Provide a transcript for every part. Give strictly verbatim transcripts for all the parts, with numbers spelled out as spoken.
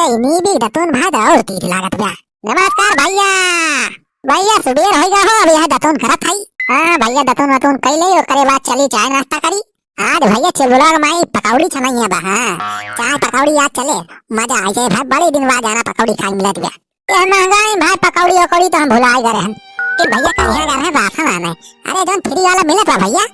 ए, नीबी दतुन भाई त और तीत लागत बा। नमस्कार भइया। भइया, सुबेर होइ गा हो, अब यह दतुन करत हई। हाँ भइया, दतुन वतुन कइ ले, ओकरे बाद चली चाय नाश्ता करी। आज भइया चुलबुलवा क माई पकौड़ी छनइया बा, हाँ। चाय पकौड़ी आज चले, मजा आइ जाए भाई, बड़ी दिन बाद जाना पकौड़ी खाइ मिलत बा। ए महंगाई में भाई पकौड़ी वकौड़ी त हम भुलाइ गए रहन। ए भइया, कहिया गए रहन राशन आने। अरे जौन फ्री वाला मिलत बा भइया,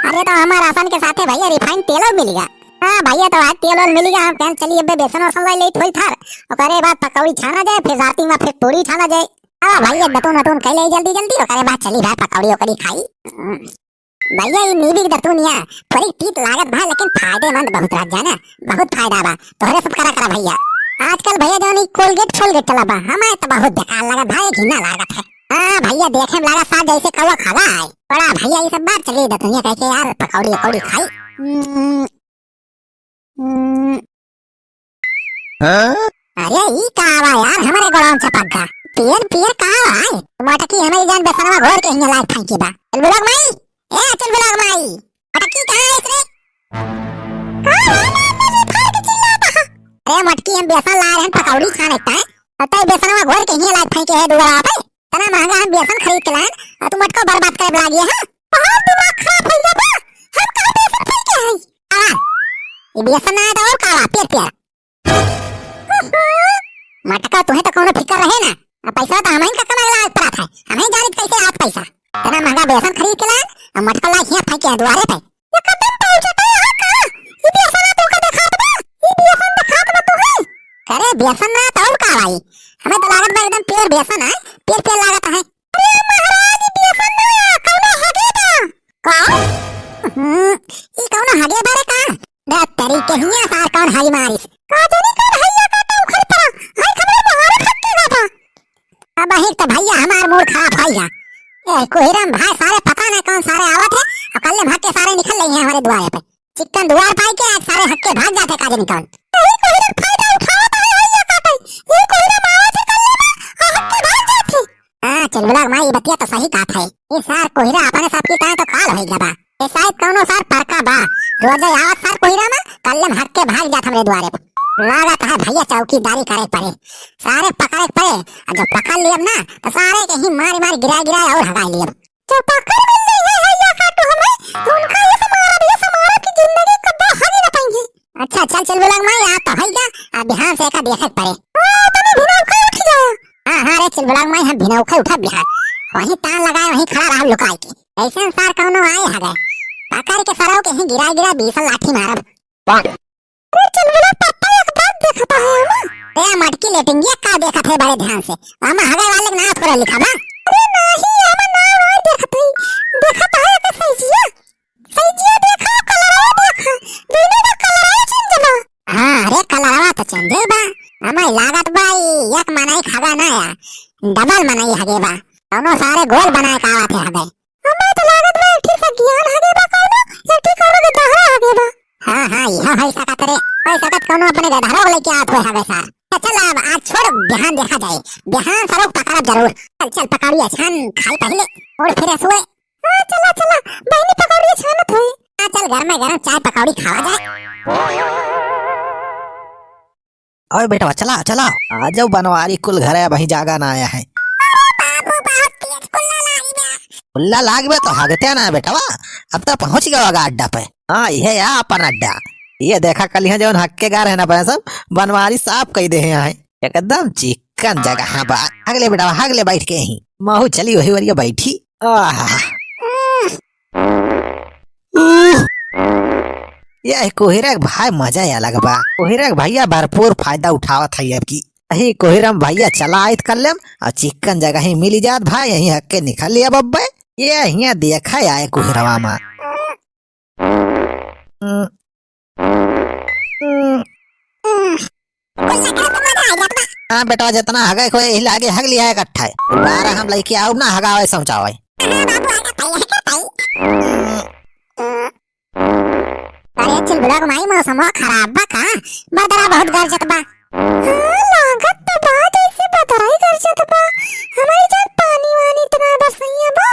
अरे त हमार राशन के साथे भइया रिफाइन तेलो मिलि गा। हाँ भइया, त आज तेल ओल मिलि गा, हम कहन चली अबे बेसन वसन लाई लेत होई थार, ओकरे बाद पकौड़ी छाना जाए, फिर राती में फिर पूरी छाना जाए। हाँ भइया, दतुन वतुन कइ ले जल्दी जल्दी, ओकरे बाद चली भाई पकौड़ी वकौड़ी खाई। हम्म। भइया, ई नीबी के दतुनिया थोड़ी तीत लागत बा, लेकिन फायदेमंद बहुत रहत जाने, बहुत फायदा बा। तोहरे सब करा करा भइया। आजकल भइया जौन ई कोलगेट फोलगेट चला बा, हमें त बहुत बेकार लागत भाई, घिना लागत है। हाँ भइया, देखे में लागत साथ जैसे कौवा खाला है। बड़ा भइया, ई सब बात चली दतुनिया कह के यार, पकौड़ी वकौड़ी खाई। हम्म, हम्म। हाँ? अरे ई का बा यार, हमरे गोड़ाउन चपक गा। पियर पियर का बा? मटकी हमरी जान बेसनवा घोर के हियाँ लाग फेंकी बा। चुलबुलवा क माई, ए चुलबुलवा क माई, मटकी कहाँ है रे? का बा, मार मार फाड़ के चिल्लाता है। अरे मटकी, हम बेसन लाए रहन पकौड़ी छाने का, और तई बेसनवा घोर के हियाँ लाग फेंके है दुआरा पे। इतना महंगा हम बेसन खरीद के लाएन, और तू मटको बर्बाद करे लागी है। बहुत दिमाग खराब होइ गा बा, हम कहाँ बेसन फेंके हई? आ, ये बेसन ना है तो और का बा, पियर पियर। मटका, तुहे तो कौनो फिकर रहे ना, अब पैसा तो हमही का कमाए ला आज पड़त है, हमही जानित कैसे आज पैसा। इतना महंगा बेसन खरीद के लाएन, अब मटका ला हियाँ फेंके है दुआरे पे। ये कदम पहुँचता है यहाँ का? ये बेसन ना तुमका देखात बा, ये बेसन देखात बा तुहे। अरे बेसन ना तो और का भाई, हमें तो लागत बा एकदम पियर बेसन है, पियर पियर लागत है। अरे महाराज, ई बेसन ना, कौनो हगे बा। का? हम्म, ई कौनो हगे बा रे का? दे तेरी के हियाँ सार कौन हई मारिस? का जानी कौन हइया का तो उखड़ पड़ा। हाय, खबर मोहारे फटके गा था। अब ही तो भइया हमार मूड खराब होइ गा। ए, कोहिरम भाई सारे पता नहीं कौन सारे आवत है, और कल्ले भाग के सारे निकल लेइहैं हमरे दुआरे पे। चिक्कन दुआर पाई के आज सारे हक्के भाग जात है, का जानी कौन। यही कोहिरा फायदा उठावत है, हइया काटे। यही कोहिरा मावत है कल्ले में, और हक्के भाग जात है। हाँ, चुलबुलवा क माई, ई बतिया तो सही कहत है। ई सार कोहिरा अपने सब की तरह तो काल होइ गा बा। ये शायद कौनो सार परका बा। रोजे आवत सार कोहिरा में, कल्ले में हक्के भाग जात हमरे दुआरे पे। लागत है भइया चौकीदारी करे पड़े। सारे पकड़े पड़े, और जब पकड़ लियब ना, तो सारे के ही मारी मारी गिराइ गिराइ और हगाइ लियब। चपाकड़ मिल गई है, है या काटू हमें, तो उनका ये समारब, ये समारब की जिंदगी कब्बो हगी न पाएंगे। अच्छा, चल, चुलबुलवा क माई, आ तो है क्या, आ बिहान से एका देखे के पड़े। ओ, तनी भिनौखा उठ जाओ। हाँ, हाँ रे, चुलबुलवा क माई, हम भिनौखा उठा बिहान। वहीं तान लगाए, वहीं खड़ा रहब लुकाई के। ऐसे सार कौनो आए हगे। पकड़ के सरौ के ही गिरा गिरा बीसल लाठी मारब। अरे चुलबुला पप्पा, एक बात देखता है ना। ए मटकी लेटिंगिया, का देखत है बड़े ध्यान से? हम हगे वाले के नाम थोड़ा लिखा बा। अरे नाही, हम नाम नहीं देखत है। देखत है एक सैजिया। सैजिया देखा, कलरवा देखा। दोनों का कलरवा change बा। हाँ, अरे कलरवा तो change बा। हमें लागत बा ई एक मनई हगा ना या। Double मनई हगे बा। दोनों सारे गोल बनाए का आवत है हगे। हमें तो लागत बा, एक ठे सगियान हगे बा कौनो, एक ठे कौनो गदहरा हगे बा। हाँ, हाँ, इहो होइ सकत रे। होइ सकत कौनो अपने गदहरा को लेके आवत होए हगे सार। तो चल अब आज छोड़, बिहान देखा जाए। बिहान सरौ क पकड़ब जरूर। चल, चल, पकौड़िया छान खाई पहिले और फिर सोए। हाँ, चला, चला, बहिनी पकौड़िया छानत होई। हाँ, चल, गरमे गरम चाय पकौड़ी खावा जाए। ओए बेटवा, चला, चला। आ जाओ बनवारी कुल घरे, अबहीं जागा ना आया है। अरे बाबू, बहुत तेज कुल्ला लागी बा। कुल्ला लागी बा तो हगते ना बेटवा, अब तो पहुँच गवा अड्डा पे। हाँ, इहे या अपन अड्डा। ये देखा कलिहाँ जौन हक्के गा रहे ना अपने सब, बनवारी साफ कई दे हैं। एकदम चिक्कन जगह बा। हग ले बेटवा, हग ले बैठ के ही। महू चली वही वरिया बैठी। आहा। उह। यह कोहिरा के भाई मजा ही अलग बा। कोहिरा के भइया भरपूर फायदा उठावत है अब की। यही कोहिरा में भइया चला आइत कर लेम और चिक्कन जगह ही मिली जात भाई, यहीं हक्के निकल लिया बब्बे। ये हियाँ देखा आए कोहिरवा में। हम्म। हम्म। कुल लकड़ा तो मजा आ गया बा। हाँ बेटा, जितना हगे कोई यही लागे हग लिया इकट्ठा है। बारह हम लइके आउब ना हगावे समझावे। हाँ बाबू, हगा पाई, हगा पाई। हम्म। अरे चुलबुला के माई, मौसमवा खराब बा का? बदरा बहुत गरजत बा। हाँ, लागत तो बा जैसे बदरा ही गरजत बा। हमारी जान पानी वानी इतना बरसैया बा।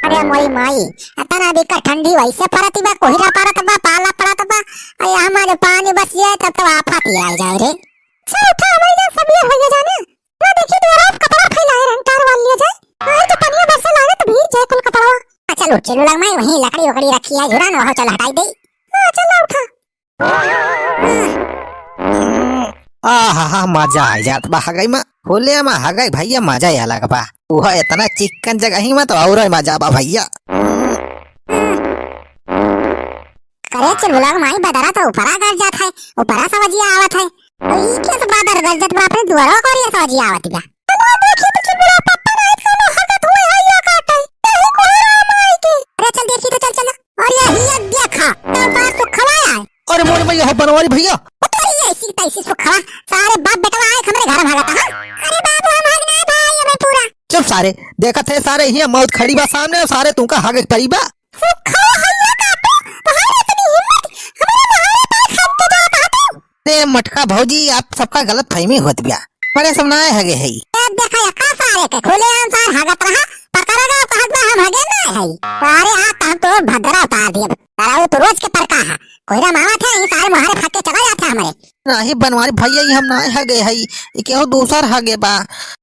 अरे मोरी माई, इतना बिकर ठंडी वैसे परत बा, कोहिरा परत बा, पाला परत बा। अरे हमारे पानी बस जाए तब तो आफत ही आ जाए रे। अच्छा उठा, हमारी जान सब ये भैया जाने। ना देखी, दुआरा से कपड़ा फैलाए रहन, तार वाल लिया जाए। आए तो पनिया बरसे लागे तो भीग जाए कुल कपड़वा। अच्छा, लो, चलो लग माई, वहीं लकड़ी वकड़ी रखी है, झुरा न, वहाँ चल हटाई दे। हाँ, चल उठा। आहा हा, मजा आ जात बा हगई मा। होले मा हगई भैया, मजा ही अलग बा। उह इतना चिक्कन जगह ही मा तो और मजा बा भैया। करे चुलबुला माई, बदरा तो ऊपरा गरजत है, ऊपरा सवजिया आवत है। तो ई कैसे बदर गरजत बा, अपने दुआरा कोरिया सवजिया आवत बा। अरे देखी तो चुलबुला पप्पा नाई कोनो हगत हुए है या काटे। यही कोहरा माई के। अरे चल देखी तो चल चल। और ये हिया देखा, तो बात सुखवा है। अरे मोरे भैया, हो बनवारी भैया। ओ तोरी ऐसी तैसी सुखवा, सारे बाप बेटवा आए हमरे घर में हगत, हाँ? अरे बाबू, हम हग ना भाई, हमें पूरा। चुप सारे, देखत है सारे, हिया मौत खड़ी बा सामने, सारे तुमका हगे परी बा। सुखवा हैया काटू, तोहार इतनी हिम्मत, हमारे मोहारे पर खप के जात हा तू। अरे मटका भौजी, आप सबका गलत फहमी होत बिया। हमरे सब नाय हगे हई। ए, देखा, एका सारे के खुलेआम सार हगत रहा, पकड़ा गया, कहत बा हम हगे नाय हई। अरे, आ, त हम तो भद्रा उतार दियब। अरे, वो तो रोज के परका है। कोहरा मावत है, ई सारे मोहारे फाट के चला जात है हमरे। नाही बनवारी भैया, ई हम नाय हगे हई, ई केहू दूसर हगे बा।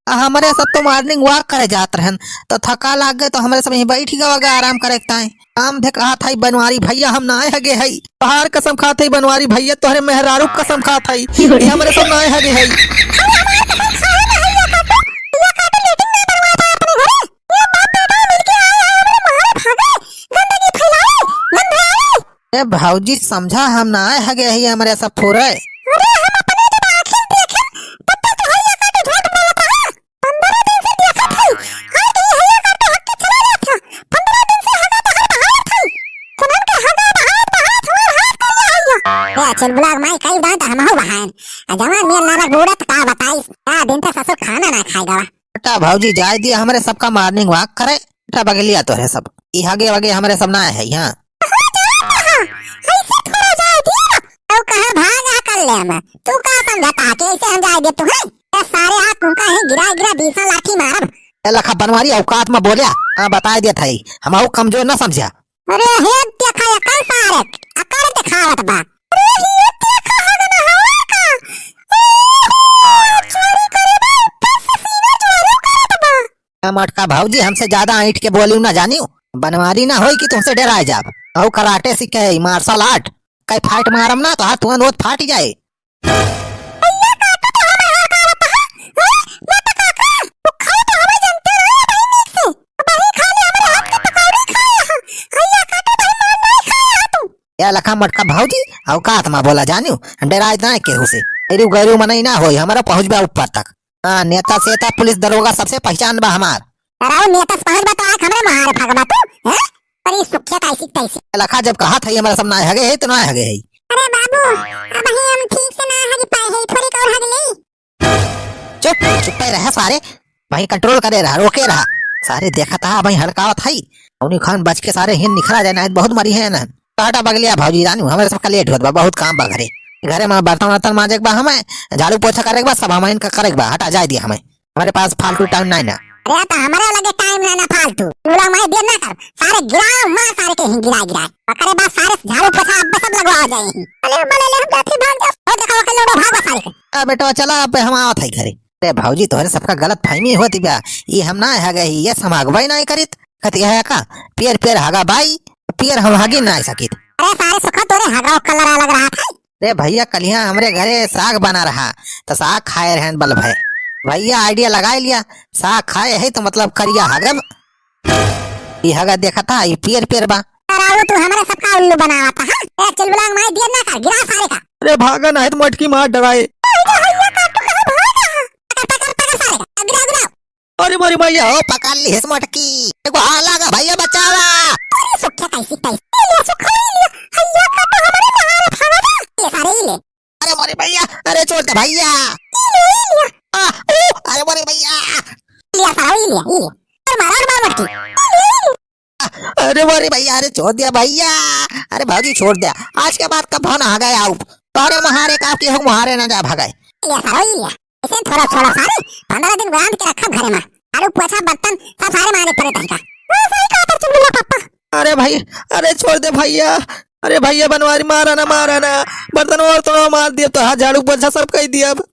आ, हमरे सब तो morning walk करे जात रहन, तो थका लाग गए, तो हमरे सब यहीं बैठ गए, आराम करे के ताई। हम देख रहा था, बनवारी भैया, हम नाय हगे हई। तोहार कसम खात हई बनवारी भैया, तोहरे मेहरारू कसम खात हई। ये हमरे सब नाय हगे हई। अरे हमार कसम खाए ना हई, ये काटो, ये काटो, लेटिंग ना बनवा पाए अपने घरे। ये बाप बेटा मिलके आए हैं, हमरे मारे भागे, गंदगी फैलाए, गंधाए। ए भौजी, समझा हम नाय हगे हई, हमरे सब फुरे। अरे हम अपने जब आँखें देखें, तब तक तो हई ये काटो झूठ बोलत रहा। पंद्रह दिन से देखत हई, हर दिन हइया काटो हग के चला जात ह। पंद्रह दिन से हगा बहार बहारत हई। सुनन के हगा बहारत बहारत हमार हाथ करिया हइया। ए, चुलबुला माई कई दांत हमहू बहाएन। आ जवान मेल नारक बूढ़त का बताई, का दिन तक ससुर खाना ना खाए गवा। बेटा भौजी जाए दिया, हमरे सबका morning walk करे। बेटा बगलिया तोहरे सब। ई हगे वगे हमरे सब ना है, हाँ। हो जात ह, ऐसे थोड़ा जाए दिया। तू कहाँ भाग आ कर ले हम? तू का समझता है कि ऐसे हम जाए दे तू, हैं? ए सारे, आ तुमका ही गिरा गिरा बीसा लाठी मारब। ए लखा बनवारी, औकात में बोल्या। हाँ, बताए देत हई, हम आऊ कमजोर ना समझा। अरे हे देखा, एकर सारे अकड़ दिखावत बा। अरे हे देखा, हगन हवा का। ओहो, चोरी करे बा, ऊपर से सीना चोरी करत बा। ए मटका भौजी, हमसे ज्यादा ऐंठ के बोलियो ना जानियो। बनवारी ना होई कि तुमसे डराए जाब। औ कराटे सीखे है, martial art। कई fight मारम ना, तो हाथ तुरंत फाट जाए। भैया, काटो तो हमें हर का होता है? हैं? ये तो काका, तू खाई तो हमें जानते रहे, बही नीक से। बही खाली हमारे हाथ के पकौड़ी खाए हैं। भैया, काटो तो हमारे नहीं खाए हैं तू। या लखा मटका भौजी, औकात मा बोला जानियो, डराए ना केहू से। एरू गैरू मनई ना होई, हमारा पहुँच बा ऊपर तक। हाँ, नेता सेता, पुलिस दरोगा सबसे पहचान बा हमार। अरे नेता से पहुँच बा तो आँख हमरे मार भागबा तू, हैं? अरे सुखिया कैसी तैसी। लखा जब कहा था ये हमारा सब ना हगे है तो ना हगे है। अरे बाबू, अब ही हम ठीक से ना हग पाए है, थोड़ी और हग ले। चुप, चुप्पे रहा सारे। भाई control करे रहा, रोके रहा। सारे देखा था भाई हड़कावत हई। उन्हीं खान बच के सारे हिन निखरा जाए ना, बहुत मरी है ना। टाटा बगलिया भौजी रानू, हमारे सबका late होत बा, बहुत काम बा घरे। घरे में बर्तन वर्तन मांजे के बा हमें, झाड़ू पोछा करे के बा, सब हमें इनका करे के बा, हटा जाए दिया हमें। हमारे पास फालतू time नहीं ना। अरे तो हमारे लगे time ना, ना फालतू। तू लोग मैं देर ना कर, सारे गिराओ, मार सारे के ही गिरा गिरा। ओकरे बाद सारे झाड़ू पोछा अब सब लगवा जाए ही। अरे बोले ले हम जाते भाग जा। ओ देखो ओके लोड़ा भागो सारे के। आ बेटवा चला, अब हम आवत है घरे। अरे भौजी तोहरे सबका गलत फहमी होती बा, ये हम ना है गए, ये हम हगबे नहीं करित। कहती है का, पियर पियर हगा बाई, पियर हम हगी ना सकित। अरे सारे सुखा तोरे हगा colour अलग रहा था। रे भैया, कलिया हमरे घरे साग बना रहा, तो साग खाए रहन बल भय। भैया idea लगा लिया, साग खाए है तो मतलब करिया हगब। ई हगा देखा था, ई पियर पियर बा। अरे वो तू हमारे सबका उल्लू बनावा था, हाँ? ए, चुलबुला माई दिया ना कर, गिरा सारे का। अरे भागा ना है तो मटकी मार डराए। ए, इधर भैया का तू कहाँ भागा? पकड़, पकड़, पकड़ सारे का, गिरा, गिरा। अरे मोरी मैया हो, पकड़ ली है मटकी। एगो आला का भैया बचावा। अरे सुखिया कैसी तैसी। ये ले सुखा, ये ले। भैया का तो हमारे मार भागा था। ये सारे ये ले। अरे मोरी मैया, अरे छोड़ दे भैया। ये ले, ये ले। आ, ओ, अरे मोरी मैया। ये सारा ये ले, ये ले। और मारा, और मार मटकी। ये ले, ये ले। अरे मोरी भैया, अरे छोड़ दिया भैया। अरे भौजी छोड़ दिया, आज के बाद कब ना आ गए आउब। तोरे मुहारे का की हो मुहारे ना जा भागे। ये सारा ये ले। इसे थोड़ा छोड़ा सारे, पंद्रह दिन बांध के रखा घरे में। झाड़ू पोछा बर्तन सब सारे मारे पड़े तरीका। हाँ, सही कहा था चुलबुला पापा। अरे भाई, अरे छोड़ दे भैया। अरे भैया बनवारी मारा ना, मारा ना। बर्तन और तो मार दिया तो हाथ झाड़ू पोछा सब कह दिया अब।